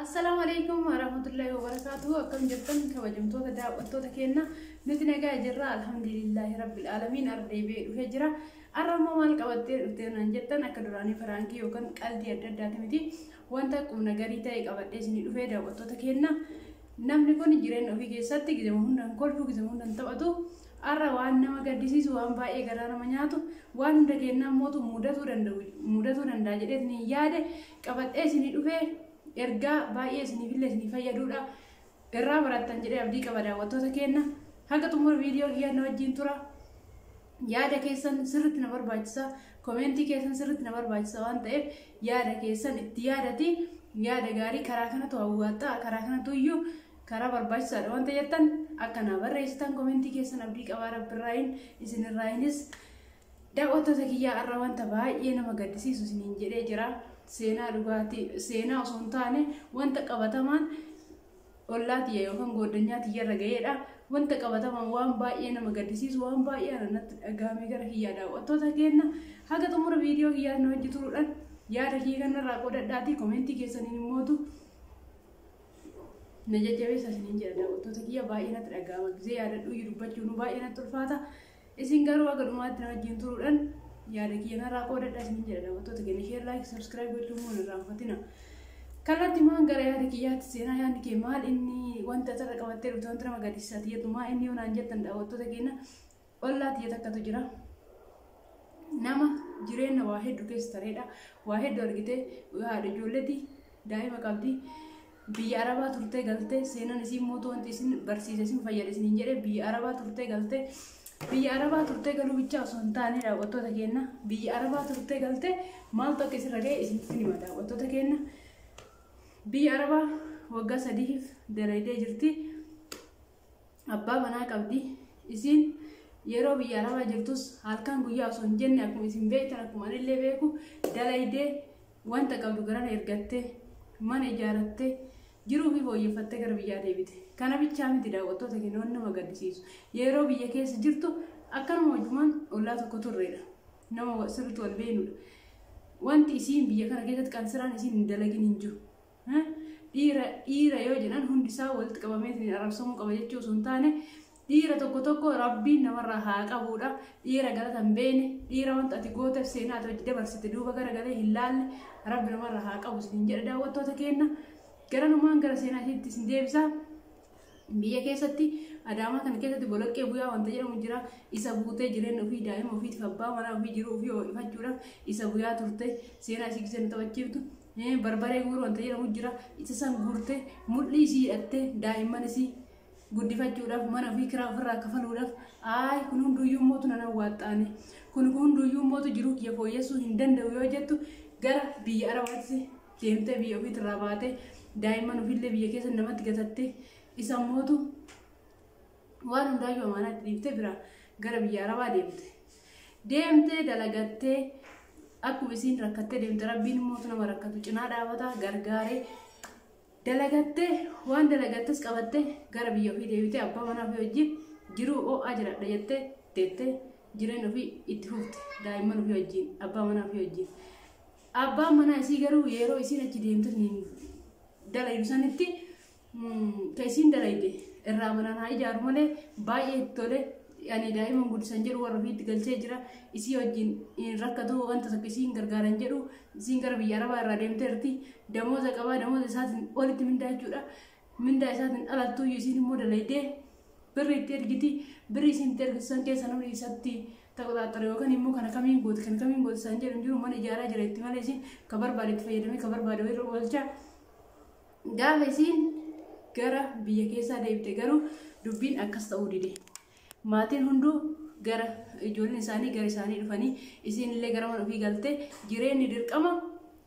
Assalaamu alaikum warahmatullahi wabarakatuh. Akkam jirtan kabajamtoota daawwattoota keenya? Nuti nagaa jirra, alhamdulillahi rabbil aalamiin. Ardeebee dhufee jira. Har'a immoo maal qabattee dhuftee naan jettan, akka duraanii firaankii yookaan qaldii adda addaati miti. Wanta qubna garii ta'e qabadhee isinii dhufee, daawwattoota keenya. Namni kun jireenya ofii keessatti gizama hundaan kolfu, gizama hundaan taphatu. Har'a waan nama gaddisiisu, waan baay'ee garaa nama nyaatu, waan hunda keenyaa mootu mudatuu danda'u, mudatuu danda'a jedhee yaade qabadhee isinii dhufee. Ergaa baay'ee isiniifillee isinii fayyaduudha. Irraa barattan jedhee abdii qaba, daawwattoota keenya. Haga xumura viidiyoo kiyyaa na wajjin tura. Yaada keessan sirriitti na barbaachisa. Commentii keessan sirriitti na barbaachisa waan ta'eef, yaada keessan itti yaadati, yaada gaarii karaa kanatu hawwataa, karaa kanatu iyyuu karaa barbaachisaadha wanta jettan akka na barreessitan commentii keessan abdii qabaa, rabbirraayin isinirraayinis. Daawwattoota kiyyaa, har'a wanta baay'ee nama gaddisiisu isiniin jedhee jira. Seenaa dhugaatii, seenaa osoo hin taane wanta qabatamaan ollaa tiyya yookaan gooddanyaa tiyyarra ga'eedha. Wanta qabatamaan waan baay'ee nama gaddisiisu, waan baay'ee ana natti dhagahame gara kiyyaa. Daawwattoota keenya, haga xumura viidiyoo kiyyaa na wajji turuudhaan yaada kiyya kanarraa qoodadhaatii commentii keessaniin immootu na jajjabeessa isiniin jedha. Daawwattoota kiyya, baay'ee natti dhagahama. Gizee yaadadhuu dubbachuun baay'ee natti ulfaata. Isin garuu haga dhumaatti na wajjin turuudhaan yaada kiyya narraa qoodadha isiniin jedha. Daawwattoota keenya, share, like, subscribe gochuun immoo hin irraanfatina. Kallattii maan gara yaada kiyyaatti seenaa. Yaadni kee maal inni, wanta asirra qabattee dhufte, wanta nama gaddisiisaa jettu maa inni yoo naan jettan, daawwattoota keenya, ollaa tiyya takkatu jira. Nama jireenya waa hedduu keessa tareedha. Waa hedduu argite, haadha ijoolleeti, daa'ima qabdi. Biyya Arabaa turtee galtee, seenaan isiin mootu wanti isin barsiise, isin fayyade isiniin jedhee, biyya Arabaa turtee galtee. Biyya Arabaa turtee galuu bichaa osoo hin taane, daawwattoota keenya, biyya Arabaa turtee galtee maaltu akka isirra ga'e isinitti hima, daawwattoota keenya. Biyya Arabaa waggaa 3f dalaydee jirti. Abbaa manaa qabdi. Isiin yeroo biyya Arabaa jirtus halkan guyyaa osoo hin jenne, akkuma isin beektan, akkuma anillee beeku, dalaydee wanta qabdu garana ergattee, mana ijaarattee, jiruu fi fooyyeffattee gara biyyaa deebite. Kana bichaa miti, daawwattoota keenya, waan nama gaddisiisu. Yeroo biyya keessa jirtu akkanuma wajjumaan ollaa tokko turreedha. Nama sirriitti wal beenudha. Wanti isiin biyya kana keessatti qansiraan isiin hin dalagin hin jiru. Dhiira dhiira yoo jedhan hundi isaa walitti qabamee arrabsamuu qaba jechuu osoo hin taane, dhiira tokko tokko rabbiin namarraa haa qabuudha. Dhiira galata hin beekne, dhiira wanta ati gooteef, seenaa ati hojii dabarsite duuba garagalee hin laalle, rabbi namarraa haa qabu isin jedha, daawwattoota keenya. Garanumaan gara seenaa isiitti isin deebisa. Biyya keessatti, Adaamaa kana keessatti, boloqqee bu'aa wanta jedhamu jira. Isa buutee jireenya ofii, daa'ima ofiitiif, abbaa manaa ofii, jiruu ofii ho'ifachuudhaaf isa bu'aa turte, seenaa isii gisee nu taphachiiftu. Barbaree guuruu wanta jedhamu jira. Isa san guurtee, mul'ii isii hidhattee, daa'imman isii guddifachuudhaaf, mana ofii kiraa ofirraa kafaluudhaaf, ayi kun hunduyyuu mootu nan hawwaaxxaane, kun hunduyyuu mootu jiruu kiyya fooyyessuu hin danda'u yoo jettu, gara biyya Arabaatti deemtee, biyya ofiitirraa baatee, daa'imman ofiillee biyya keessa namatti gatattee, isa mootu waan hundaayyuu amaanaatti dhiiftee bira gara biyya Arabaa deemte. Deemtee dalagattee, akkuma isiin rakkattee deemte, rabbiin immoo nama rakkatu cinaa dhaabataa gargaaree, dalagattee waan dalagattes qabattee gara biyya ofii deebitee, abbaa manaa ofii wajjin jiruu ho'aa jiraadha jettee teettee jireenya ofii itti fufte, daa'imman ofii wajjin, abbaa manaa ofii wajjin. Abbaan manaa isii garuu yeroo isiin achi deemte dalaydu sanitti, ka isiin dalayde irraa manaan haa ijaaru malee, baay'ee itti tole. Ani daa'ima guddisan jedhu warra ofiitti galchee jira, isii wajjin hin rakkatu, wanta tokko isiin gargaaran jedhu. Isiin gara biyya Arabaa irraa deemteerti, damooza qabaa, damooza isaatiin olitti mindaa jechuudha. Mindaa isaatiin alattuu isiin immoo dalaydee birri itti ergiti. Birri isiin itti ergitu san keessa namni isatti taqoxaaxara yookaan immoo kana kamiin goote, kana kamiin goote isaan jedhu hin jiru. Mana ijaaraa jira itti malee, isiin ka barbaade itti fayyadamee, ka barbaade irra oolchaa. Gaafa isiin gara biyya keessaa deebite garuu dubbiin akkas ta'uu dide. Maatiin hunduu gara ijoolleen isaanii gara isaanii dhufanii, isiin illee gara mana ofii galtee, jireenyi dirqama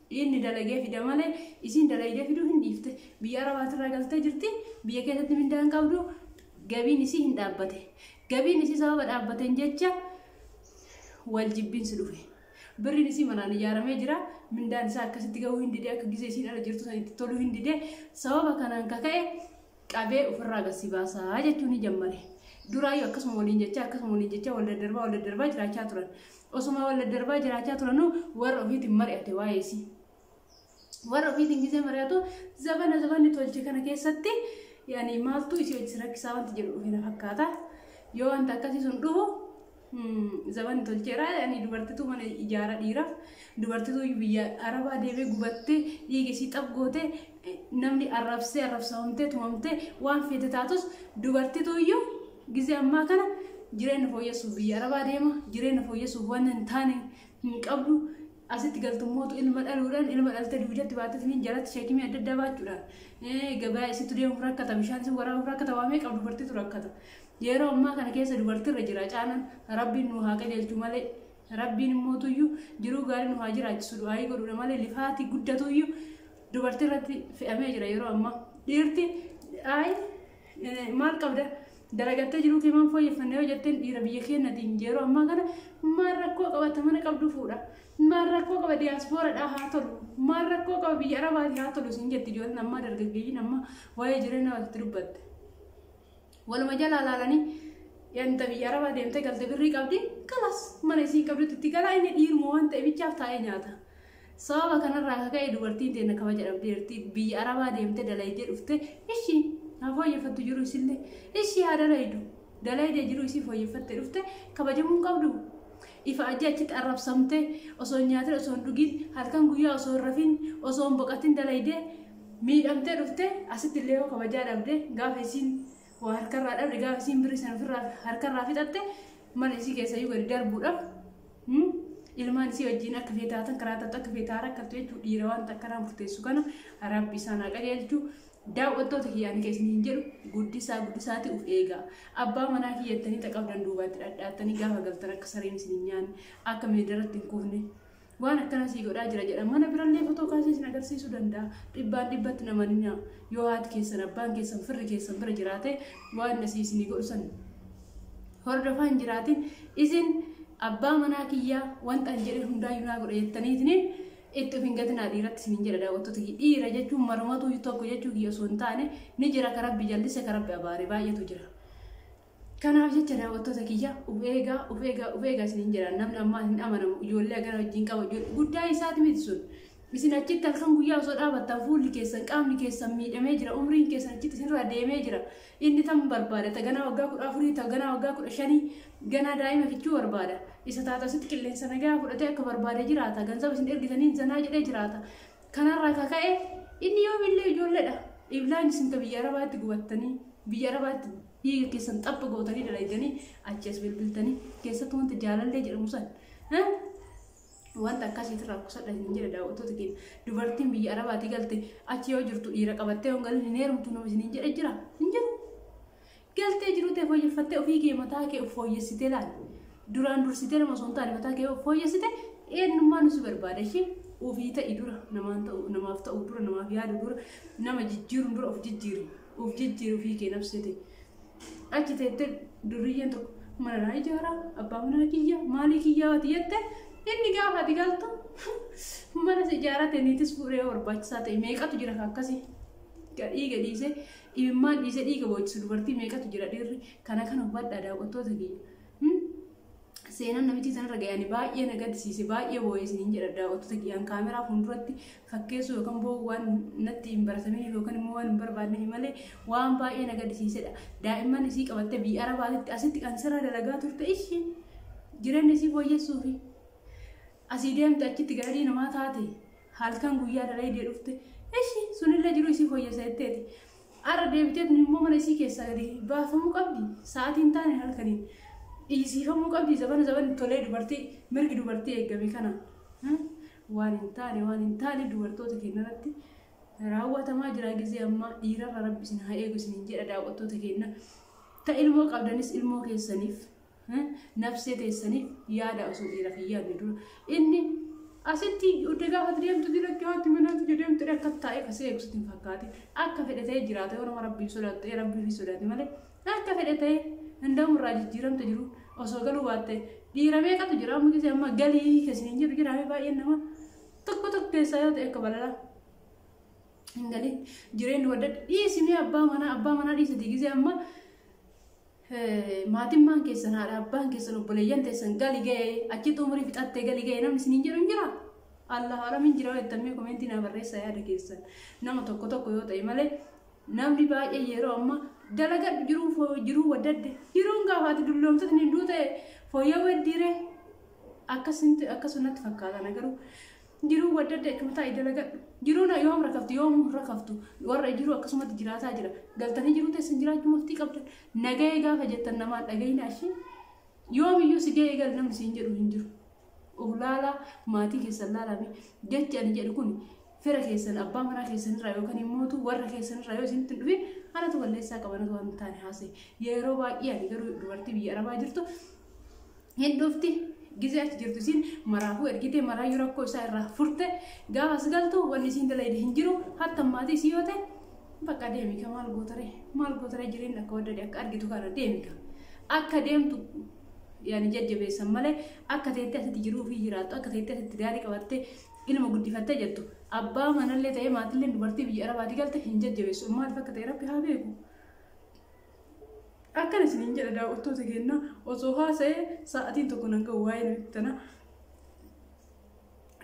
inni dalagee fida malee isiin dalagee fiduu hin dhiifte. Biyya Arabaatirraa galtee jirti, biyya keessatti mindaa hin qabdu, gabiin isii hin dhaabbate. Gabiin isii sababa dhaabbateen jecha wal jibbiinsi dhufe. Birriin isii manaan ijaaramee jira. Mindaan isaa akkasitti gahuu hin dide, akka gisee isiin ala jirtu sanitti toluu hin dide. Sababa kanaan kaka'e qabee ofirraa gasi baasaa jechuun ni jammare. Duraayyuu akkasuma waliin jecha, akkasuma waliin jecha, wal daddarbaa wal daddarbaa jiraachaa turan. Osuma wal daddarbaa jiraachaa turanuu warra ofiitiin mari'ate waa'ee isii. Warra ofiitiin gisee mari'atu zabana zabanni tolche kana keessatti yaani maaltu isii hojii rakkisaa wanti jedhu dhufe na fakkaata. Yoo wanta akkasii sun dhufu zabanni tolcheera yaani dubartituu mana ijaara dhiiraaf dubartituu biyya arabaa deemee gubattee dhiiga isii xab gootee namni arrabsee arrabsamtee tumamtee waan feete taatus dubartituu iyyuu gisee ammaa kana jireenya fooyyessuuf biyya arabaa deema jireenya fooyyessuuf waan hin taane hin qabdu. Asitti galtummootu ilma dhaluudhaan ilma dhaltee dugdatti baattee jalatti sheekimii adda addaa baachuudhaan gabaa isitti deemuuf rakkata bishaan isin waraabuuf rakkata waa meeqa dubartiitu rakkata. Yeroo ammaa kana keessa dubartiirra jira caalaan rabbiin nu haa qajeelchu malee rabbiin immootuyyuu jiruu gaarii nu haa jiraachisu du'aayii godhuudha malee lifaatii guddatuyyuu dubartiirratti fe'amee jira yeroo ammaa. Dhiirti ayi maal qabda dalagattee jiruu kee maal fooyyeffanne yoo jetteen dhiira biyya keenyatiin yeroo ammaa kana maal rakkoo qabata mana qabdu fuudha. Maal rakkoo qaba diyaaspooradhaa haa tolu maal rakkoo qaba biyya arabaati haa tolu siin jetti ijoolleen ammaa dargaggeeyyiin ammaa waa'ee jireenya walitti dubbatte. Waluma jalaa laalanii yanta biyya arabaa deemtee galte birrii qabdi kalas mana isii qabdutti itti galaa inni dhiiruma waan ta'e bichaaf taa'ee nyaata. Sababa kanarraa akka ka'e dubartiin teenya kabaja dhabdeerti biyya arabaa deemtee dalaydee dhufte ishii haa fooyyeffattu jiru isillee ishii haa dalaydu dalaydee jiru isii fooyyeffattee dhufte kabajamuu hin qabdu. Ifa ajji achitti arrabsamtee osoo hin nyaatin osoo hin dhugin halkan guyyaa osoo hin rafin osoo hin boqotin dalaydee miidhamtee dhufte asitti illee yoo kabajaa dhabde gaafa isiin waa harkarraa dhabde gaafa isiin birrii sana ofirraa harkarraa fixatte mana isii keessa iyyuu gadi darbuudhaaf ilmaan isii wajjin akka feetaatan karaa taatu akka feetaa rakkattu jechuudha dhiira wanta akkanaa murteessu kana rabbi isaan haa qajeelchu. Daawwattoota kiyyaan keessan hin jedhu guddisaa guddisaati uf eegaa. Abbaa manaa kiyyattanii taqabdan duubaatti dhadhaattanii gaafa galtan akka sareen isin hin nyaanne akka meedaratti hin kufne waan akkana sii godhaa jira jedha mana birallee fotoo kaasee isin agarsiisuu danda'a. Dhibbaan dhibbatti namanina yoo haati keessan abbaan keessan firri keessan bira jiraate waan asii isinii godhu san hordofaa hin jiraatin isin abbaa manaa kiyyaa wanta an jedhe hundaayyuu naa godha jettaniitiin itti of hin gatinaa dhiiratti isiniin jedha daawwattoota kiyya. Dhiira jechuun marumatu tokko jechuu kiyya osoo hin taane ni jira ka rabbi jallise ka rabbi abaare baay'eetu jira. Kanaaf jecha daawwattoota kiyya of eegaa of eegaa of eegaa isiniin jedha namni ammaa hin amanamu ijoollee gara wajjin qaba guddaa isaati miti sun. Isin achitti halkan guyyaa osoo dhaabattan fuulli keessan qaamni keessan miidhamee jira umriin keessan achitti isinirraa deemee jira inni tam barbaada ta ganaa waggaa 14 ta ganaa waggaa 15 ganaa daa'ima fichuu barbaada isa taata asitti qilleensa nagaa fudhatee akka barbaade jiraata ganzaba isin ergitanii zanaa jedhee jiraata kanarraa kaka'e inni yoomillee ijoolleedha iblaan isin ka biyya arabaatti gubattanii biyya arabaatti dhiiga keessan xapha gootanii dalaydanii achi as bilbiltanii keessattuu wanta jaalallee jedhamu san wanta akkasiitirraa kusadha hin jedhe daawwattoota keenya dubartiin biyya arabaatii galte achi yoo jirtu dhiira qabattee yoo galin hin heerumtu nama isiniin jedhe jira hin jiru. Galtee jiru ta'e fooyyeffattee ofii kee mataa kee of fooyyessitee laal duraan dursitee nama osoo hin taane mataa kee of fooyyessite eenyummaa nu si barbaada ishee ofii ta'i dura namaaf ta'u dura namaaf yaadu dura nama jijjiiruun dura of jijjiiru of jijjiiru ofii kee nafsite achi teettee durriyyeen tokko mana naa ijaaraa abbaa manaa kiyya maalii kiyyaa waati jette inni gaafa ati galtu mana si ijaarate niitis fuudhee barbaachisaa ta'e meeqatu jira akkasii dhiiga dhiisee dhibimmaan dhiisee dhiiga boochisu dubartii meeqatu jira dhiirri kana kana hubadhaa daawwattoota kiyya. Seenaan namichi sanarra ga'anii baay'ee na gaddisiise baay'ee boo'ee isiniin jedha daawwattoota kiyyaan kaameraa fuulduratti fakkeessuu yookaan boo'uu waan natti hin barataminiif yookaan immoo waan hin barbaadneef malee waan baay'ee na gaddisiisedha. Daa'imman isii qabattee biyya arabaatitti asitti qansarraa dalagaa turte ishee jireenya isii fooyyessuufi asii deemte achitti gaarii namaa taate halkan guyyaa dalaydee dhufte ishee sunillee jiru isii fooyyessa jetteeti. Arra deebiteet immoo mana isii keessaa gadi baafamuu qabdi sa'aatiin taane halkaniin. Dhiisifamuu qabdi zabana zabanni tolee dubartii mirgi dubartii eegame kana waan hin taane dubartoota keenya irratti raawwatamaa jira gisee ammaa dhiirarra rabbi isin haa eegu isiniin jedha daawwattoota keenya. Ta ilmoo qabdanis ilmoo keessaniif nafsee teessaniif yaada osoo dhiiraaf hin yaadne dura inni asitti udda gaafa deemtu dira haati manaatti jedhamtu akka taa'ee kasee eegsutti hin fakkaatin akka fedhe ta'ee jiraata yoo nama rabbiin sodaatu ta'e rabbii fi sodaate malee akka fedhe ta'ee danda'amu irraa jijjiiramte jiru osoo galuu baatte dhiira meeqatu jira amma gisee amma galii keessan hin jiru jiraame baay'een nama tokko tokko keessaa yoo ta'e akka balalaa hin galin jireenyi wadda dhiisimee abbaa manaa dhiisati gisee amma maatimmaan keessan haadha abbaan keessan obboleeyyan teessan gali ga'ee achitti umurii fixattee gali ga'ee namni isiniin jedhu hin jira. Allah alamin jira jettamee komentii na barreessaa yaada keessan. Nama tokko tokko yoo ta'e malee namni baay'ee yeroo ammaa dalagadhu jiruu jiruu waddadde jiruun gaafaati dulloomsatni hinduu ta'e fooyya'uu heddiire akkasumatti fakkaatan garuu jiruu waddadde akkuma taa'e dalagadhu jiruun yoom rakaftu yoom rakaftu warra jiruu akkasumatti jiraataa jira galtanii jiruu teessan jiraachuu maftii qabdan nagahee gaafa jettan namaan dhagayina ishee yoomiyyuu si gahee gal namni siin jedhu hin jiru. Of laalaa maatii keessan laalame jechi ani jedhu kun fira keessan abbaa manaa keessanirraa yookaan immoo warra keessanirraa yoo isinitti hin dhufin anatu balleessaa qabanatu waan hin taane haasa'e. Yeroo baay'ee ani garuu dubartii biyya arabaa jirtu hin dhufti gizee achi jirtu isiin maraafuu ergitee maraayyuu rakkoo isaa irraa furte gaafa as galtu wanni isiin dalayde hin jiru hatta maatii isii yoo ta'e bakka deemika maal gootaree jireenya akka waddade akka argitu kana deemika akka deemtu yaani jajjabeessan malee akka teettee asitti jiruu fi jiraattu akka teettee asitti gaarii qabattee ilma guddifattee jettu abbaa manallee ta'ee maatillee dubartii biyya arabaatti galte hin jajjabeessu maaliif akka ta'e rabbi haa beeku. Akkana isiniin jedha daawwattoota keenya osoo haasa'ee sa'aatiin tokko nan ga'u waa'ee namitti tana.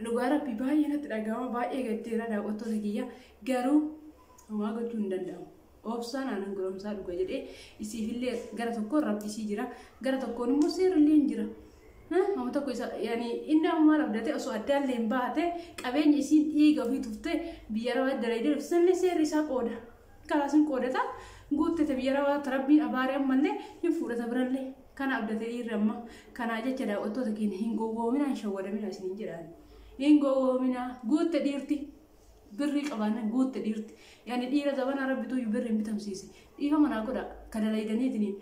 Dhugaa rabbi baay'ee natti dhaga'ama baay'ee gaddeera daawwattoota kiyya garuu homaa gochuu hin danda'amu. Obsaan aannan goromsaa dhuga jedhee isiifillee gara tokkoon rabbisii jira gara tokkoon immoo seerrillee hin jira. Nama tokko isa yaani inni amma maal abdatee osoo addaallee hin baate qabeenya isiin dhiiga ofii tuftee biyya arabaa dalaydee dhufsanillee seerri isaa qooda. Kalaasiin qoodata guuttete biyya arabaa rabbiin abaaree ammallee hin fuudhata birallee kana abdatee dhiirri amma kanaa jecha daawwattoota keenya hin gowwoominaa hin shawwadaminaa isiniin jedhaan. Hin gowwoominaa guutte dhiirti. Birrii qabaannan guutte dhiirti. Yaani dhiira zabanaa rabbitu birrii hin bitamsiise. Dhiifa manaa godha ka dalaydaniitiniin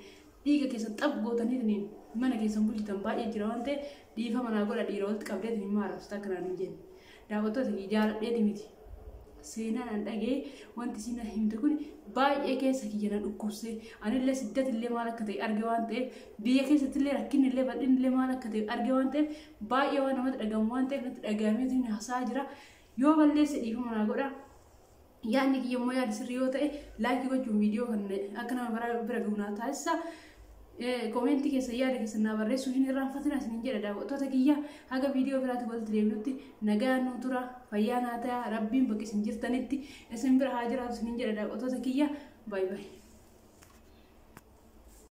dhiiga keessan xaph gootaniitiniin mana keessan bulchitan baay'ee jira waan ta'eef dhiifa manaa godha dhiira walitti qabdeetiin maal arabsitaa akkanaan hin jenne. Daawwattoota kiyya jaaladheeti miti. Seenaan an dhagee wanti isin himte kun baay'ee keessa kiyya na dhukkubse. Anillee siddatillee maal akka ta'e arge waan ta'eef biyya keessattillee rakkinillee bal'inillee maal akka ta'e arge waan ta'eef baay'ee waan namatti dhagamu waan ta'eef natti dhagahameetiin haasa'aa jira. Yoo balleesse dhiifama manaa godha. Yaadni kiyya immoo yaada sirrii yoo ta'e laayikii gochuun viidiyoo kan akka nama bira gahu naa taasisa. Koomentii keessa yaada keessan naa barreessuu hin irraanfatina isiniin jedha daawwattoota kiyya haga viidiyoo biraatti walitti deemnutti nagaa nuu tura fayyaa naa ta'a rabbiin bakka isin jirtanitti isin bira haa jiraatu isiniin jedha daawwattoota kiyya baay baay.